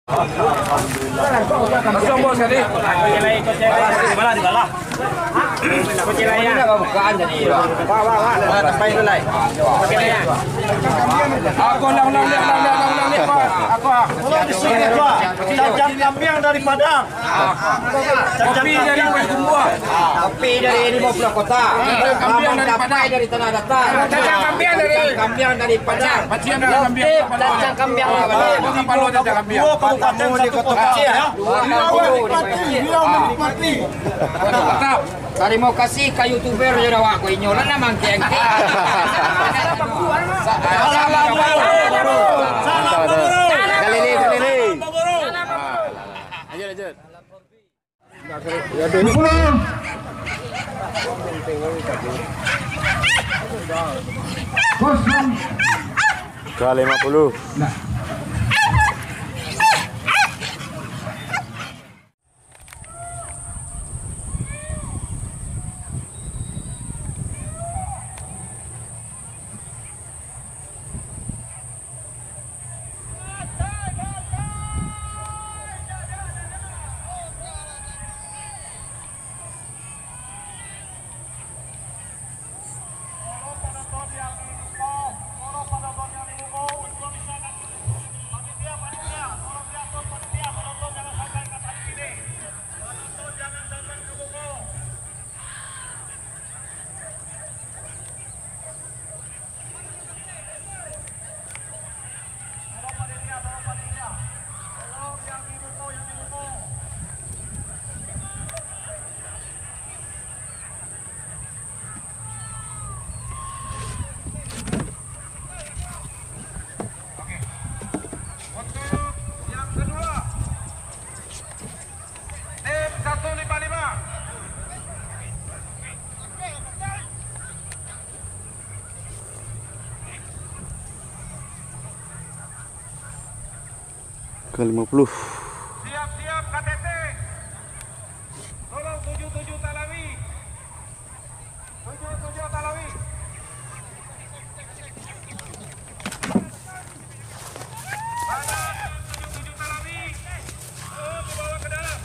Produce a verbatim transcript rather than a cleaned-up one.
Kosong, bos, tadi. Malah dibalah. Bukaan jadi. Wah, wah, wah. Sampai tu, Lai. Aku ulang, ulang, ulang, ulang, ulang, ulang, ulang, Pak. Aku, ah. Kalau di sini, Pak, cacang kambiang dari Padang. Kopi dari Payakumbuah. Kopi dari limo puluah kota. Cacang kambiang dari Padang. Dari Tanah Datar. Cacang kambiang dari Cacang kambiang dari Padang. Pacian dari kambiang. Loktif, cacang kambiang. Kota Palu, cacang kambiang. Dua kabupaten, satu kota. Dua kabupaten. Beliau menikmati. Mantap. Tarimo kasih ka youtuber jo awak ko, inyo lah nan mangkek-angkek. Salam, bro. Salam, bro. Salam, bro. Salam, bro. Keliling, keliling. Lanjut, lanjut. Kosong. Ka lima puluh. Oke. Untuk yang kedua, tim satu lima lima. Ka lima puluh. Siap-siap K T T. Tolong tujuh tujuh Talawi. Tujuh tujuh Talawi. Mana tujuh tujuh Talawi? Tolong dibawa ke dalam.